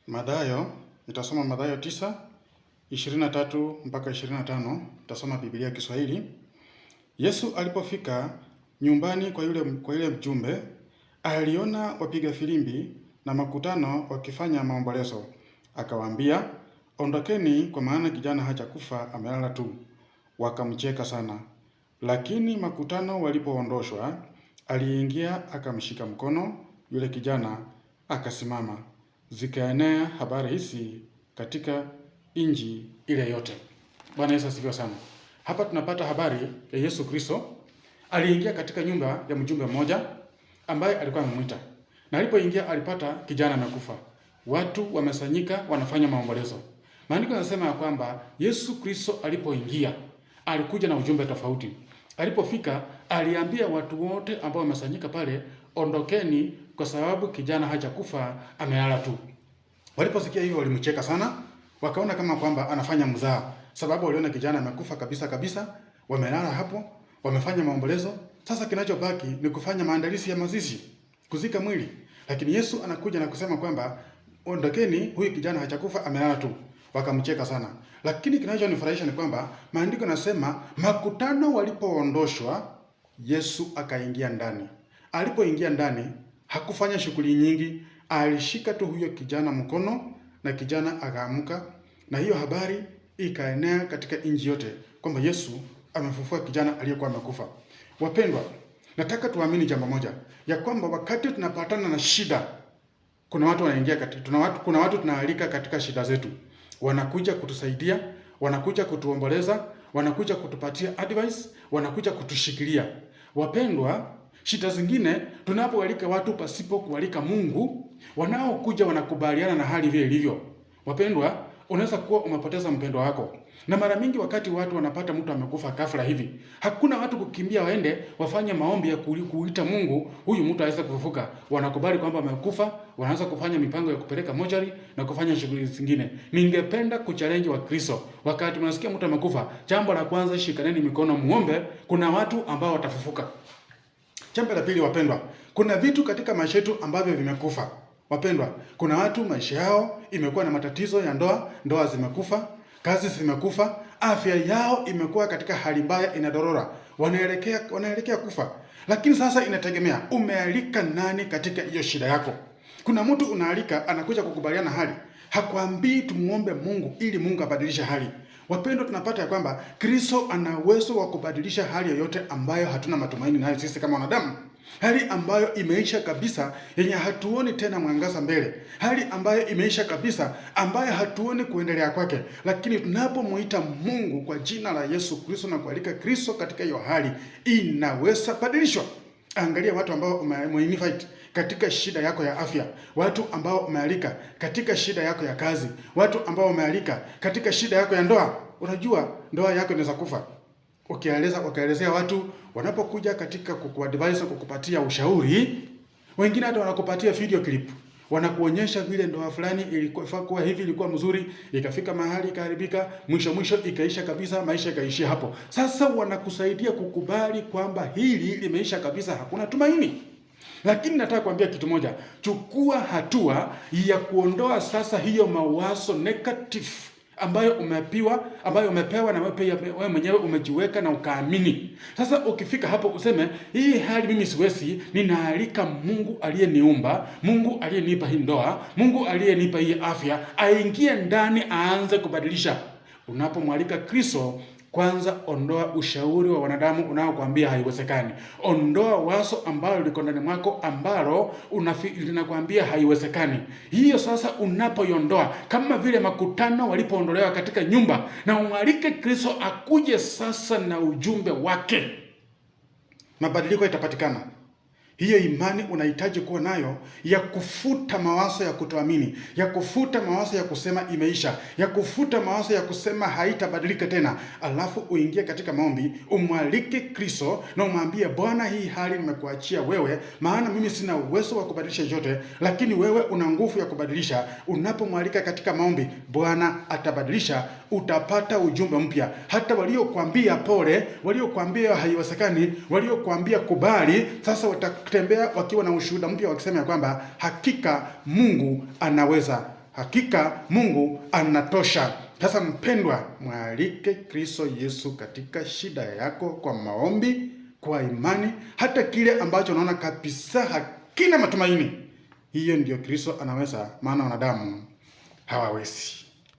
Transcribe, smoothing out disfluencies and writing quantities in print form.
Mathayo, nitasoma Mathayo 9:23 mpaka 25, nitasoma Biblia Kiswahili. Yesu alipofika nyumbani kwa yule mjumbe, aliona wapiga filimbi na makutano wakifanya maombolezo. Akawaambia, ondokeni, kwa maana kijana hajakufa, amelala tu. Wakamcheka sana. Lakini makutano walipoondoshwa, aliingia akamshika mkono yule kijana, akasimama. Zikaenea habari hizi katika nchi ile yote. Bwana Yesu asifiwe sana. Hapa tunapata habari ya Yesu Kristo aliingia katika nyumba ya mjumbe mmoja ambaye alikuwa amemwita, na alipoingia alipata kijana amekufa. Watu wamesanyika wanafanya maombolezo. Maandiko yanasema ya kwamba Yesu Kristo alipoingia alikuja na ujumbe tofauti. Alipofika aliambia watu wote ambao wamesanyika pale, ondokeni, kwa sababu kijana hajakufa, amelala tu. Waliposikia hivyo walimcheka sana, wakaona kama kwamba anafanya mzaha, sababu waliona kijana amekufa kabisa kabisa, wamelala hapo, wamefanya maombolezo. Sasa kinachobaki ni kufanya maandalizi ya mazishi, kuzika mwili. Lakini Yesu anakuja na kusema kwamba ondokeni, huyu kijana hajakufa, amelala tu. Wakamcheka sana. Lakini kinachonifurahisha ni kwamba maandiko yanasema makutano walipoondoshwa, Yesu akaingia ndani. Alipoingia ndani hakufanya shughuli nyingi, alishika tu huyo kijana mkono na kijana akaamka, na hiyo habari ikaenea katika nchi yote kwamba Yesu amefufua kijana aliyekuwa amekufa. Wapendwa, nataka tuamini jambo moja ya kwamba wakati tunapatana na shida, kuna watu wanaingia katika, kuna watu tunaalika katika shida zetu, wanakuja kutusaidia, wanakuja kutuomboleza, wanakuja kutupatia advice, wanakuja kutushikilia. Wapendwa, shida zingine tunapoalika watu pasipo kualika Mungu, wanaokuja wanakubaliana na hali vile ilivyo. Wapendwa, unaweza kuwa umepoteza mpendwa wako, na mara mingi wakati watu wanapata mtu amekufa ghafla hivi, hakuna watu kukimbia waende wafanye maombi ya kuita Mungu huyu mtu aweze kufufuka. Wanakubali kwamba amekufa, wanaanza kufanya mipango ya kupeleka mochari na kufanya shughuli zingine. Ningependa kuchallenge wa Kristo, wakati mnasikia mtu amekufa, jambo la kwanza, shikaneni mikono muombe, kuna watu ambao watafufuka. Jambo la pili, wapendwa, kuna vitu katika maisha yetu ambavyo vimekufa. Wapendwa, kuna watu maisha yao imekuwa na matatizo ya ndoa, ndoa zimekufa, kazi zimekufa, afya yao imekuwa katika hali mbaya, inadorora, wanaelekea kufa. Lakini sasa inategemea umealika nani katika hiyo shida yako. Kuna mtu unaalika anakuja kukubaliana hali, hakwambii tumuombe Mungu ili Mungu abadilishe hali. Wapendwa, tunapata ya kwamba Kristo ana uwezo wa kubadilisha hali yoyote ambayo hatuna matumaini nayo sisi kama wanadamu, hali ambayo imeisha kabisa, yenye hatuoni tena mwangaza mbele, hali ambayo imeisha kabisa, ambayo hatuoni kuendelea kwake. Lakini tunapomuita Mungu kwa jina la Yesu Kristo na kualika Kristo katika hiyo hali, inaweza badilishwa. Angalia watu ambao umeinvite katika shida yako ya afya, watu ambao umealika katika shida yako ya kazi, watu ambao umealika katika shida yako ya ndoa. Unajua ndoa yako inaweza kufa. Ukielezea watu wanapokuja katika kukuadvise, kukupatia ushauri, wengine hata wanakupatia video clip, wanakuonyesha vile ndoa fulani ilikuwa kuwa hivi, ilikuwa mzuri, ikafika mahali ikaharibika, mwisho mwisho ikaisha kabisa, maisha ikaishia hapo. Sasa wanakusaidia kukubali kwamba hili limeisha kabisa, hakuna tumaini. Lakini nataka kuambia kitu moja, chukua hatua ya kuondoa sasa hiyo mawazo negative ambayo umepiwa, ambayo umepewa na wewe mwenyewe umejiweka na ukaamini. Sasa ukifika hapo useme hii hali mimi siwezi, ninaalika Mungu aliyeniumba, Mungu aliyenipa hii ndoa, Mungu aliyenipa hii afya, aingie ndani aanze kubadilisha. Unapomwalika Kristo, kwanza ondoa ushauri wa wanadamu unaokuambia haiwezekani. Ondoa wazo ambalo liko ndani mwako ambalo linakwambia haiwezekani. Hiyo sasa unapoiondoa, kama vile makutano walipoondolewa katika nyumba, na umwalike Kristo akuje sasa na ujumbe wake, mabadiliko yatapatikana. Hiyo imani unahitaji kuwa nayo ya kufuta mawazo ya kutoamini, ya kufuta mawazo ya kusema imeisha, ya kufuta mawazo ya kusema haitabadilika tena. Alafu uingie katika maombi, umwalike Kristo na umwambie Bwana, hii hali nimekuachia wewe, maana mimi sina uwezo wa kubadilisha chochote, lakini wewe una nguvu ya kubadilisha. Unapomwalika katika maombi, Bwana atabadilisha, utapata ujumbe mpya. Hata waliokuambia pole, waliokuambia haiwezekani, waliokuambia kubali, sasa watatembea wakiwa na ushuhuda mpya, wakisema ya kwamba hakika Mungu anaweza. Hakika Mungu anatosha. Sasa mpendwa, mwalike Kristo Yesu katika shida yako kwa maombi, kwa imani, hata kile ambacho unaona kabisa hakina matumaini. Hiyo ndiyo Kristo anaweza, maana wanadamu hawawezi.